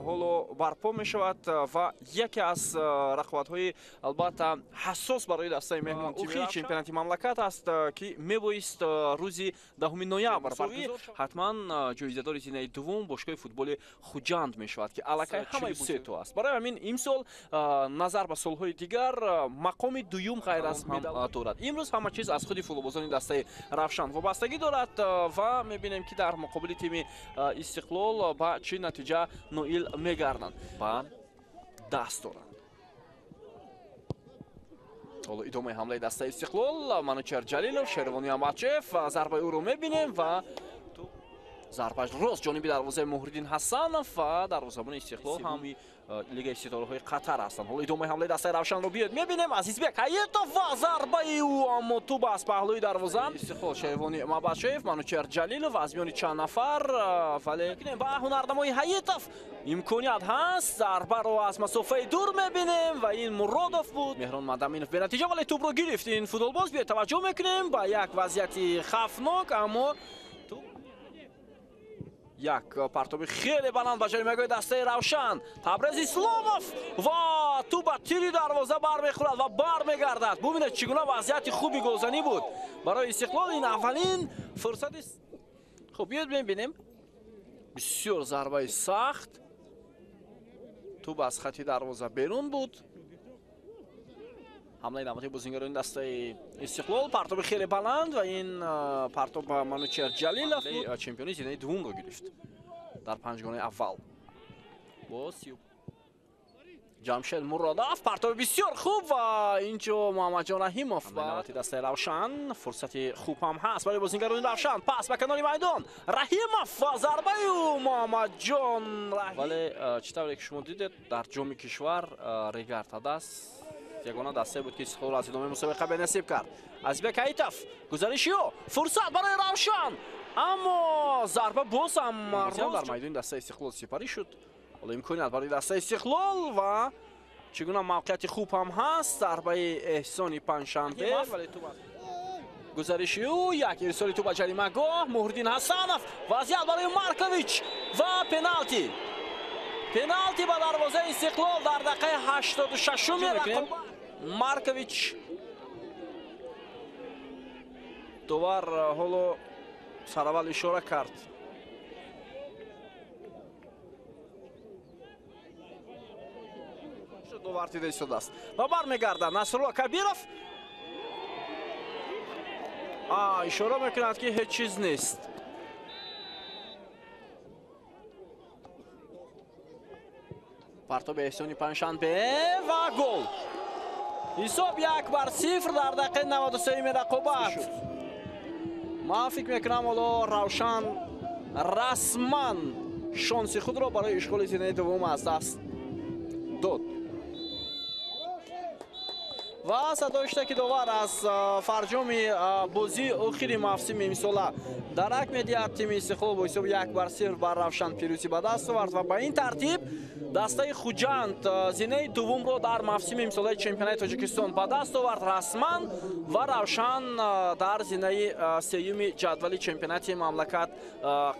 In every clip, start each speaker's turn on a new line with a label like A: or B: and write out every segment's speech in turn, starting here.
A: Ҳоло барпо мешавад ва яке аз рақобатҳои албатта ҳассос барои дастаи меҳмон охири чемпионати мамлакат аст, ки мебоист рӯзи 10 ноябр ҳатман ҷоизадори зинаи дуввум бошгоҳи футболи Хуҷанд мешавад, ки аллакай ҳамаи се то аст. Барои ҳамин имсол назар ба солҳои дигар мақоми дуюм ғайр аз медал дорад. Имрӯз ҳама чиз аз худи футболбозони дастаи Равшан вобастагӣ дорад ва мебинем, ки дар муқобили тими Истиқлол ба чӣ натиҷа ноил мегарданд ба даст доранд. Ҳоло идомаи ҳамлаи дастаи Истиқлол, Манучер Ҷалилов, Шервони Амачев, зарбаи ӯро мебинем ва зарбаш рост ҷониби дарвозаи Муҳриддин Ҳасанов ва дарвозабони Истиқлол ҳам лигаи ситораҳои Қатар ҳастанд. Ҳоло идомаи ҳамлаи дастаи Равшанро биёед мебинем. Азизбек Ҳаитов ва зарбаи ӯ, аммо тӯб аз паҳлӯи дарвоза. Истиқлол, Шервони Мабачев, Манучер Ҷалилов аз миёни чанд нафар, вале ба ҳунарнамои Ҳаитов имконият ҳаст. Зарбаро аз масофаи дур мебинем ва ин Муродов буд. Меҳрон Мадаминов бенатиҷа, вале тӯбро гирифт ин футболбоз. Биёед таваҷҷӯҳ мекунем ба як вазъияти хавфнок, аммо як партоби хеле баланд ба ҷаримагоҳи дастаи Равшан. Табрез Исломов ва тӯб ба тири дарвоза бармехӯрад ва бармегардад. Бубинед, чӣ гуна вазъияти хуби голзанӣ буд барои Истиқлол. Ин аввалин фурсати. Хуб, биёед мебинем. Бисёр зарбаи сахт, тӯб аз хати дарвоза берун буд. Ҳамлаи навбатии бозингарони дастаи Истиқлол, партоби хеле баланд ва ин партоб ба Манучер Ҷалилов буд. Чемпиони зинаи дуввумро гирифт дар панҷгонаи аввал. Боз Ҷамшед Муродов, партоби бисёр хуб ва инҷо Муҳаммадҷон Раҳимов. Навбати дастаи Равшан, фурсати хуб ҳам ҳаст барои бозингарони Равшан. Пас ба канори майдон, Раҳимов ва зарбаи ӯ, Муҳаммадҷон. Вале чӣ тавре ки шумо дидед, дар ҷоми кишвар Регар Тадас ягона дастае буд, ки Истиқлолро аз идомаи мусобиқа бенасиб кард. Азизбек Ҳаитов, гузариши ӯ, фурсат барои Равшан, аммо зарба боз ҳам дар майдони дастаи Истиқлол сипарӣ шуд. Ҳоло имконият барои дастаи Истиқлол ва чӣ гуна мавқеияти хуб ҳам ҳаст. Зарбаи Эҳсони Панҷшанбе, гузариши ӯ, як ирсоли тӯб ба ҷаримагоҳ, Муҳриддин Ҳасанов, вазъият барои Маркович ва пеналти. Пеналти ба дарвозаи Истиқлол дар дақиқаи 86-уми рақобат. Маркович, довар ҳоло сараввал ишора кард. Довар дида истодааст ва бармегардад Насрулло Кабиров. Ишора мекунад, ки ҳеҷ чиз нест. Партоби Эҳсони Панҷшанбе ва гол. Ҳисоб 1-0 дар дақиқаи 93-уми рақобат. Ман фикр мекунам, ҳоло Равшан расман шонси худро барои ишғоли зинаи дуввум аз даст дод. Ва садои ки довар аз фарҷоми бозии охири мавсими имсола дарак медиҳад. Тими Истиқлол бо ҳисоби 1-0 бар Равшан пирӯзӣ ба даст овард ва ба ин тартиб дастаи Хуҷанд зинаи дуввумро дар мавсими имсолаи чемпионати Тоҷикистон ба даст овард расман ва Равшан дар зинаи сеюми ҷадвали чемпионати мамлакат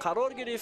A: қарор гирифт.